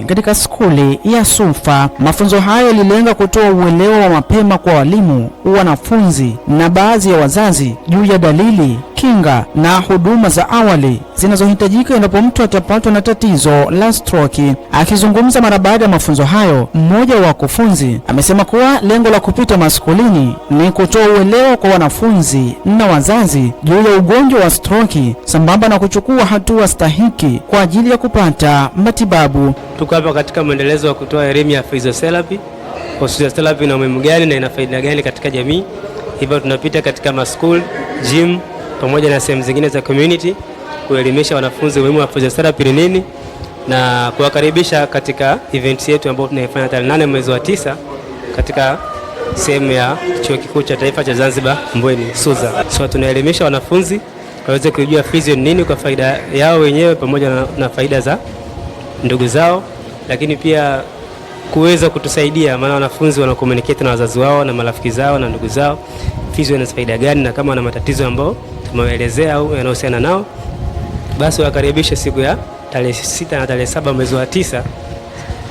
katika skuli ya Sufa. Mafunzo hayo yalilenga kutoa uelewa wa mapema kwa walimu, wanafunzi na baadhi ya wazazi juu ya dalili, kinga na huduma za awali zinazohitajika endapo mtu atapatwa na tatizo la stroki. Akizungumza mara baada ya mafunzo hayo, mmoja wa wakufunzi amesema kuwa lengo la kupita maskulini ni kutoa uelewa kwa wanafunzi na wazazi juu ya ugonjwa wa stroki sambamba na kuchukua hatua stahiki kwa ajili ya kupata matibabu. Tuko hapa katika mwendelezo wa kutoa elimu ya physiotherapy. Physiotherapy ina umuhimu gani na ina faida gani katika jamii? Hivyo tunapita katika maskul, gym pamoja na sehemu zingine za community kuelimisha wanafunzi umuhimu wa physiotherapy ni nini na kuwakaribisha katika event yetu ambayo tunaifanya tarehe 8 mwezi wa 9 katika sehemu ya Chuo Kikuu cha Taifa cha Zanzibar Mbweni SUZA. So tunaelimisha wanafunzi waweze kujua physio ni nini kwa faida yao wenyewe pamoja na faida za ndugu zao, lakini pia kuweza kutusaidia, maana wanafunzi wana communicate na wazazi wao na marafiki zao na ndugu zao, physio ina faida gani, na kama wana matatizo ambayo tumewaelezea au yanahusiana nao, basi wakaribishe siku ya tarehe 6 na tarehe 7 mwezi wa 9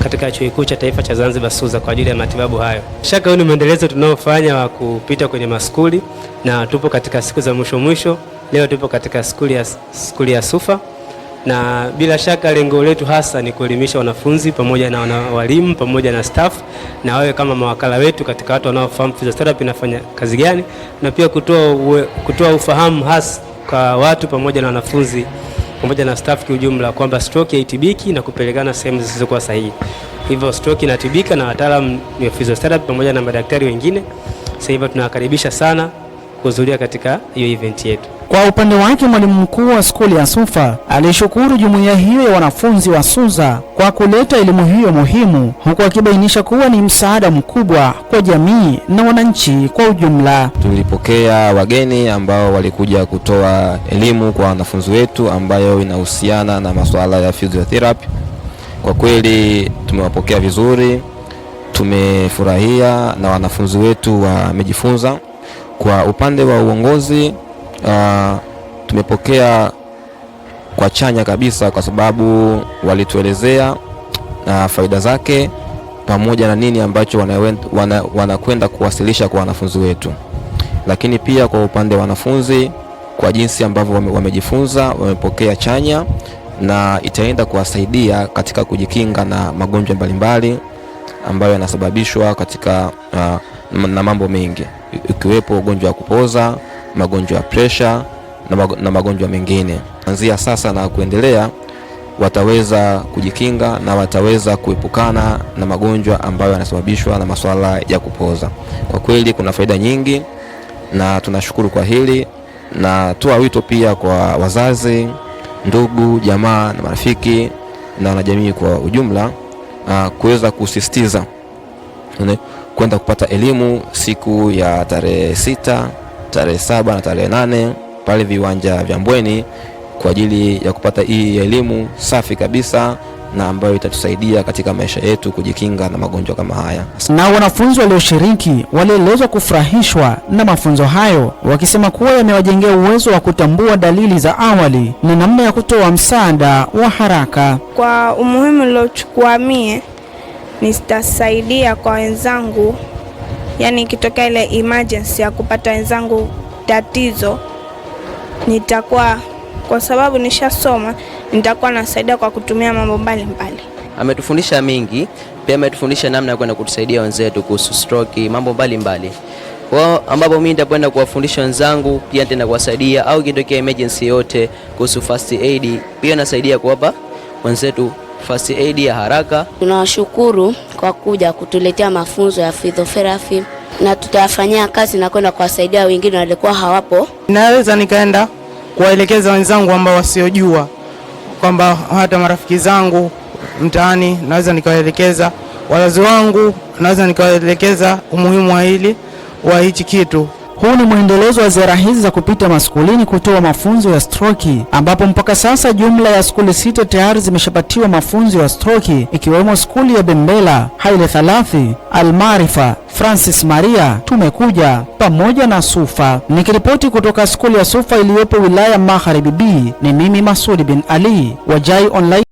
katika Chuo Kikuu cha Taifa cha Zanzibar SUZA kwa ajili ya matibabu hayo. Shaka huu ni mwendelezo tunaofanya wa kupita kwenye maskuli na tupo katika siku za mwisho mwisho. Leo tupo katika skuli ya Sufa na bila shaka lengo letu hasa ni kuelimisha wanafunzi pamoja na walimu pamoja na staff na wawe kama mawakala wetu katika watu wanaofahamu physiotherapy inafanya kazi gani, na pia kutoa ufahamu hasa kwa watu pamoja na wanafunzi pamoja na staff kiujumla kwamba stroke haitibiki na kupelekana sehemu zisizokuwa sahihi. Hivyo stroke inatibika na wataalamu wa physiotherapy pamoja na madaktari wengine. Sasa hivyo tunawakaribisha sana kuhudhuria katika hiyo event yetu. Kwa upande wake, mwalimu mkuu wa skuli ya Sufa alishukuru jumuiya hiyo ya wanafunzi wa SUZA kwa kuleta elimu hiyo muhimu, huku akibainisha kuwa ni msaada mkubwa kwa jamii na wananchi kwa ujumla. Tulipokea wageni ambao walikuja kutoa elimu kwa wanafunzi wetu ambayo inahusiana na masuala ya physiotherapy. Kwa kweli tumewapokea vizuri, tumefurahia na wanafunzi wetu wamejifunza. Kwa upande wa uongozi tumepokea kwa chanya kabisa, kwa sababu walituelezea faida zake pamoja na nini ambacho wanakwenda kuwasilisha kwa wanafunzi wetu. Lakini pia kwa upande wa wanafunzi, kwa jinsi ambavyo wamejifunza, wamepokea chanya na itaenda kuwasaidia katika kujikinga na magonjwa mbalimbali ambayo yanasababishwa katika na mambo mengi ikiwepo ugonjwa wa kupoza, magonjwa ya presha na magonjwa mengine. Kuanzia sasa na kuendelea wataweza kujikinga na wataweza kuepukana na magonjwa ambayo yanasababishwa na masuala ya kupoza. Kwa kweli kuna faida nyingi na tunashukuru kwa hili, na toa wito pia kwa wazazi, ndugu, jamaa na marafiki na wanajamii kwa ujumla kuweza kusisitiza kwenda kupata elimu siku ya tarehe 6, tarehe 7 na tarehe 8 pale viwanja vya Mbweni kwa ajili ya kupata hii elimu safi kabisa na ambayo itatusaidia katika maisha yetu kujikinga na magonjwa kama haya. Na wanafunzi walioshiriki walielezwa kufurahishwa na mafunzo hayo, wakisema kuwa yamewajengea uwezo wa kutambua dalili za awali na namna ya kutoa msaada wa haraka. Kwa umuhimu niliochukua mie, nitasaidia kwa wenzangu, yani ikitokea ile emergency ya kupata wenzangu tatizo, nitakuwa, kwa sababu nishasoma, nitakuwa nasaidia kwa kutumia mambo mbalimbali. Ametufundisha mingi, pia ametufundisha namna ya kwenda kutusaidia wenzetu kuhusu stroke, mambo mbalimbali. Kwa ambapo mimi nitakwenda kuwafundisha wenzangu, pia nitaenda kuwasaidia, au ikitokea emergency yote kuhusu first aid, pia nasaidia kuwapa wenzetu first aid ya haraka. Tunawashukuru kwa kuja kutuletea mafunzo ya physiotherapy na tutayafanyia kazi na kwenda kuwasaidia wengine walikuwa hawapo. Naweza nikaenda kuwaelekeza wenzangu ambao wasiojua, kwamba hata marafiki zangu mtaani naweza nikawaelekeza, wazazi wangu naweza nikawaelekeza umuhimu wa hili wa hichi kitu. Huu ni mwendelezo wa ziara hizi za kupita maskulini kutoa mafunzo ya stroki, ambapo mpaka sasa jumla ya skuli 6 tayari zimeshapatiwa mafunzo ya stroki, ikiwemo skuli ya Bembela, Haile Thalathi, Almarifa, Francis Maria, Tumekuja pamoja na Sufa. Nikiripoti kutoka skuli ya Sufa iliyopo wilaya Magharibi B, ni mimi Masudi bin Ali wa Jai Online.